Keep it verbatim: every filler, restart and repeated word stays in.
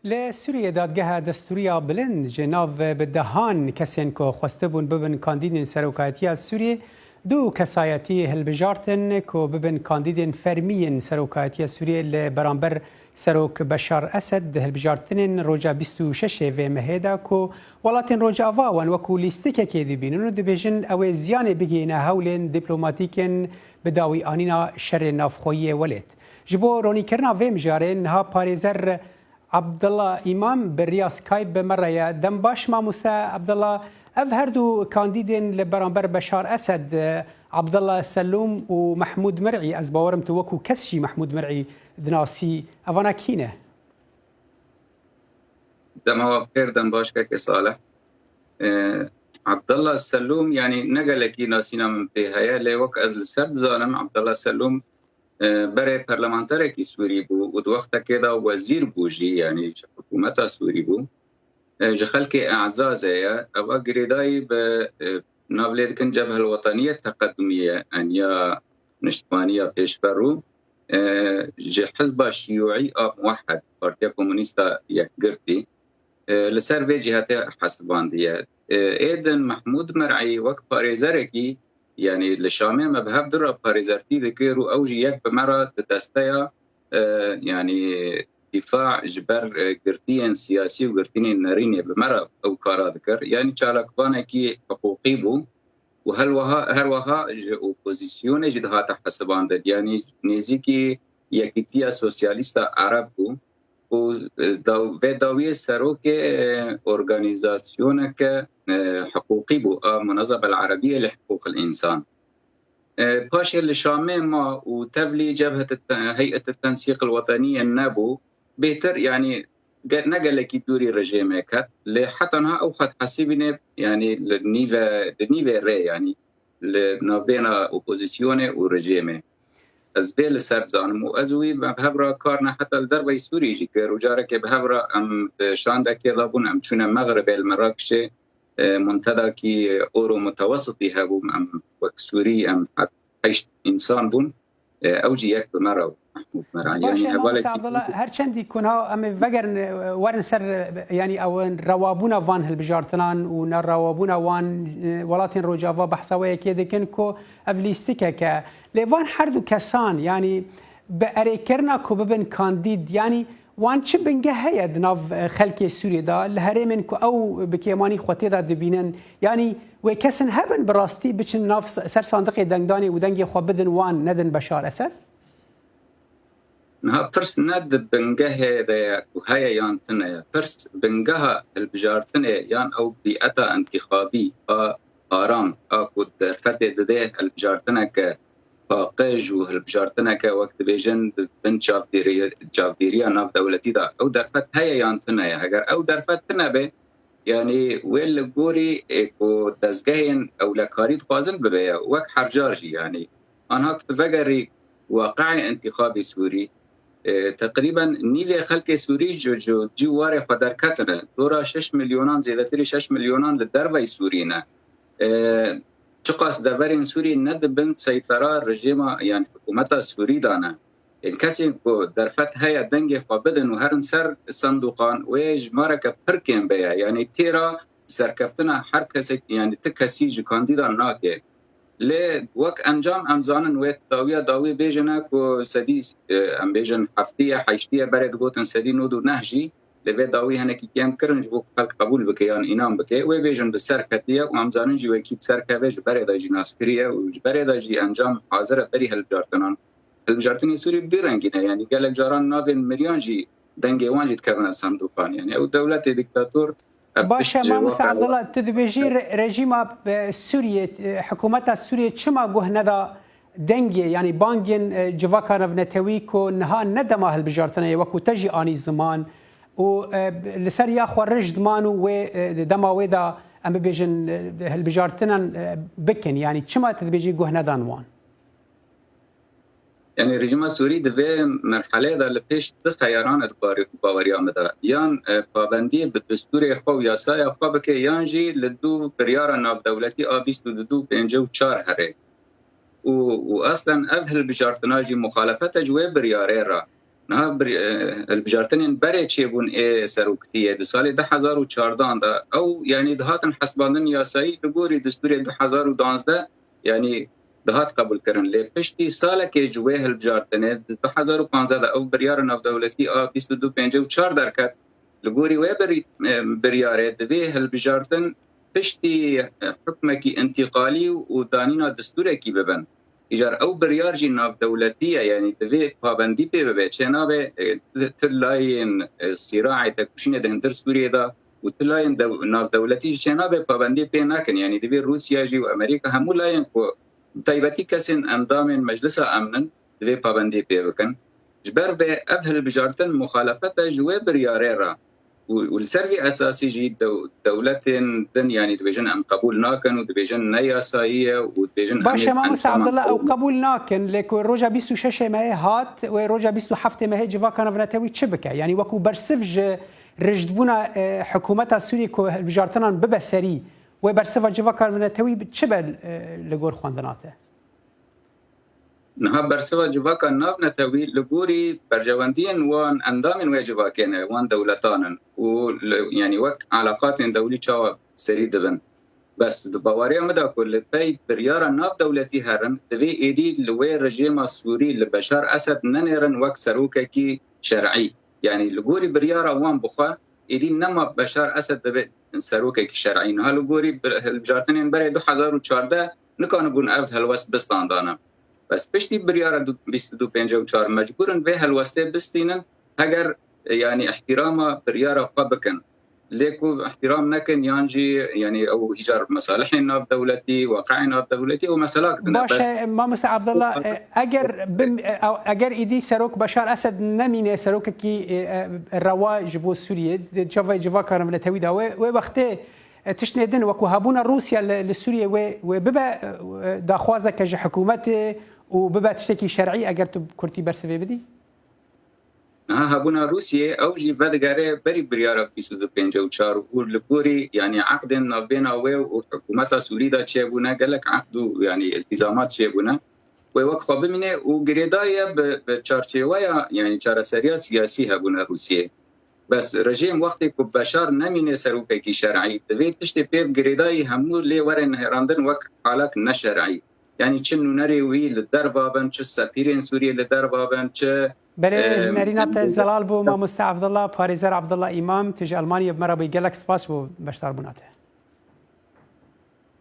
Li Sûriyê dadgeha destûriya bilind ji nav bi dehan kesên ku xwestibûn bibin kandîdên serokayetiya Sûriyê, du kesayetî hilbijartin ku bibin kandîdên fermî yên serokayetiya Sûriyê li beramber Serok Beşar Esed di hilbijartinên roja bîst û şeş ê vê mehê de ku welatên Rojava wan wekû lîstikekê dibînin û dibêjin ew ê ziyanê bigihîne hewlên dîplomatîkên bi dawî anîna şerê navxweyî yê welêt. Ji bo ronîkirina vê mijarê niha parêzer Abdullah Îmam bi riya Skype bi me re ye. Dem baş mamoste Abdullah. Ev her du kandîdên li beramber Beşar Esed, Abdullah Selûm û Mehmûd Mir'î, ez bawerim tu wekû kes jî Mehmûd Mir'î dinasî. Evana kî ne? Dema we bi xêr, dem baş keke Salih. Ee, Abdullah Selûm, yanî ne gelekî nasîna min pê heye, lê wek ez li ser dizanim, Abdullah Selûm e, berê parlamenterekî Sûrî bû û di wextekê de wezîr bû jî, yanî ji hikûmeta Sûrî bû. E, ji xelkê Ezazê ye. Eva girêdayî bi, e, nav lê dikin Cebhel Weteniyê Teqedumî ye, eniya niştmaniya pêşberû. E, ji hizba şiyûî a Muwehed, Partiya Komûnîsta Yekgirtî, e, li ser vê cîhetê hesibandiye. E, êdin Mehmûd Mer'î wek parêzerekî, yanî li Şamê me bi hev du re parêzertî dikir û ew jî yek bi me re di desteya, e, yanî dîfa ji ber, e, girtiyên siyasî û girtiyên nerînê bi me re ew kara dikir. Yanî çalakvanekî hiqûqî bû û helweha, her weha ji opozîsyonê jî dihate hesibandin. Yanî nêzîkî Yekîtiya Sosyalîsta Ereb bû. û, e, daw-, vê dawiyê serokê, e, organîzasyoneke, e, hiqûqî bû, a Munazeme El Erebiyê li Hiqûq El Însan. E, paşê li Şamê ma û tevlî Cebhet Te-, Heyet Tensîq El Weteniyê nebû. Bêtir, yanî, ge-, ne gelekî dûrî rejêmê ket. Lê heta niha ew xwe dihesibîne, yanî, li nîve, li nîvê rê, yanî, li navbêna opozîsyonê û rejêmê. Ez vê li ser dizanim û ez û wî me bi hev re kar ne heta li derveyî Sûrî jî kir û carekê bi hev re em di şandekê de bûn, em çûne Mexribê li Merakişê, e, muntedakî oro mutewesitî hebû, em wek Sûrî em he-, heşt însan bûn. E, ew jî yek bi me re bû, Mehmûd Meran. Baş Yanî e, mamoste hevalekî Abdullah, her çendî ku niha em ê vegerin, e, werin ser, e, yanî ew in rewabûna van hilbijartinan û nerewabûna wan, e, welatên Rojava behsa wê yekê dikin ku ev lîstikek e. Lê van her du kesan, yanî bi erêkirina ku bibin kandîd, yanî wan çi bingeh heye di nav, e, xelkê Sûriyê de, li herêmên ku ew bi kêmanî xwe tê de dibînin? Yanî wê kesin hebin bi rastî biçin nav s-, ser sandiqê dengdanê û dengê xwe bidin wan, nedin Beşar Esed? Niha pirs ne di bingehê de ye ku heye yan tune ye. Pirs bingeha hilbijartinê yan ew bîeta entîxabî a aram a ku derfetê didê hilbijartineke paqij û hilbijartineke, wek dibêjin, di bin çavdêrî-, çavdêriya navdewletî de. Ew derfet heye yan tune ye? Heger ew derfet tune be, yanî wê li gorî, ê, ku dezgehên ewlekarî dixwazin bibe ye, wek hercar jî, yanî anha ku tu vegerî waqi'ê entîxabî Sûrî, e, teqrîben nîvê xelkê Sûrî ji, ji cî warê xwe derketine. Dora şeş milyonan, zêdetirî şeş milyonan li derveyî Sûrî ne. E, çiqas deverên Sûrî ne di bin seytera rejêma, yanî hikûmeta Sûrî de ne. Ên kesên ku derfet heye dengê xwe bidin û herin ser sendûqan, wê jimareke pir kêm be ye. Yanî têra serkeftina her kesek, yanî ti kesî ji kandîdan nake. Lê wek encam em zanin wê dawiya dawî bêjine ku sedî, e, em bêjin heftê ye, heştê ye, berê digotin sedî nod û neh jî, lê vê dawî hinekî kêm kirin ji bo ku xelk qebûl bike yan înan bike. Wê bêjin bi ser ketiye û em zanin jî wekî bi ser keve ji berê de jî naskirî ye û ji berê de jî encam hazir e berî hilbijartinan. Hilbijartinê Sûrî bi vî rengî ne. Yanî gelek caran navên miriyan jî, dengê wan jî dikevine sendûqan. Yanî ew dewletê dîktator, ev Baş e, tişt ji mamoste waqê Abdullah, tu dibêjî re-, rejîma, e, Sûriyê, e, hikûmeta Sûriyê çima guh neda dengê, yanî bangên, e, civaka navnetewî ku niha ne dema hilbijartinê ye, wekû te jî anî ziman û, e, li ser ya xwe rij diman û wê, e, dema wê de em bibêjin, e, hilbijartinan, e, bikin. Yanî çima tu dibêjî guh nedan wan? Yanî rejîma Sûrî di vê merheleyê de li pêş du xeyaran e di barê baweriya min de. Yan, e, pabendiyê bi destûrê xwe û yasaya xwe bike, yan jî li dû biryara navdewletî a bîst û du pêncî û çar here. Û, û eslen ev hilbijartina jî muxalefet e ji wê biryarê re. Niha bir, e, hilbijartinên berê çêbûn ê seroktiyê di salê du hezar û çardeh de, ew, yanî, dihatin hesbandin yasayî, li gorî destûrê du hezar û duwazdeh, yanî, dihat qebûlkirin. Lê piştî salekê ji wê hilbijartinê, di du hezar û panzdeh de ew biryara navdewletî a bîst û du pêncî û çar derket. Li gorî wê bir-, e, biryarê divê hilbijartin piştî, e, hukmekî întîqalî û danîna destûrekî bibin. Îcar ew biryar jî navdewletî ye, yanî divê pabendî pê bibe. Çênabe, e, tu layên, e, sîraê têkoşînê di hundir Sûriyê de û tu layên dew-, navdewletî jî çênabe pabendî pê nekin. Yanî divê Rûsya jî û Amerîka, hemû layên ku bi taybetî kesên endamên Meclisa Emn in, divê pabendî pê bikin. Ji ber vê ev hilbijartin muxalefet e ji wê biryarê re. Û, û li ser vî esasî jî dew-, dewletên din, yanî, dibêjin em qebûl nakin û dibêjin ne yasayî ye û dibêjin em Baş e, ê Mamoste endama Abdullah, ew qebûl qebûl nakin, lê ku roja bîst û şeş mehê hat, wê roja bîst û heft mehê civaka navnetewî çi bike? Yanî wekû bersiv ji rijdbûna, e, hikûmeta Sûriyê ku hilbijartinan bibe serî, wê bersiva civaka navnetewî çi be, e, li gor xwendina te? Niha bersiva civaka navnetewî li gorî berjewendiyên wan endamên wê civakê ne, wan dewletan in û li, yanî wek eleqatên dewlî çawa serî dibin. Bes di baweriya min de ku li pey biryara navdewletî herin, divê êdî li wê rejîma Sûrî li Beşar Esed nenêrin wek serokekî şer'î. Yanî li gorî biryara wan bixwe, êdî nema Beşar Esed dibe serokekî şer'î. Niha li gorî bir-, hilbijartinên berê du hezar û çardeh nikanibûn ev helwest bistandane. Bes piştî biryara du-, bîst û du pêncî û çar mecbûr in vê helwestê bistînin, heger, e, yanî îhtîrama biryara xwe bikin. Lê ku îhtîram nekin yan jî, yanî ew îcar mesalihên navdewletî, waqiên navdewletî û meselak din e. Baş Bes e, Mamoste Abdullah, e, eger bim-, e, ew, eger îdî serok Beşar Esed nemîne serokekî, e, e, rewa ji bo Sûriyê, di çavê civaka navnetewî de wê, wê wextê, e, tiştê din wekû hebûna Rûsya li, li Sûriyê wê, wê bibe, e, daxwazeke ji hikûmetê û bibe tiştekî şer'î, eger tu bi kurtî bersivê bidî? Niha hebûna Rûsiyê ew jî vedigere berî biryara bîst û du pêncî û çar û li gorî, yanî, eqdên navbêna wê û hikûmeta Sûrî de çêbûne, gelek eqd û, yanî, îltîzamat çêbûne. Wê wek xwe bimîne û girêdayî ye bi, bi çarçêweya, yanî, çareseriya siyasî hebûna Rûsiyê. Bes rejîm wextê ku Beşar nemîne serokekî şer'î, divê tiştê pê bi girêdayî hemû lê were nihêrandin wek halek neşer'î. Yanî çi nûnerê wî li derva bin, çi sefîrên Sûriyê li derva bin, çi, Belê, e, nerîna te em, zelal bû, Mamoste Abdullah, parêzer Abdullah Îmam, tu ji Almanyê bi me re bûyî. Gelek spas bo beşdarbûna te.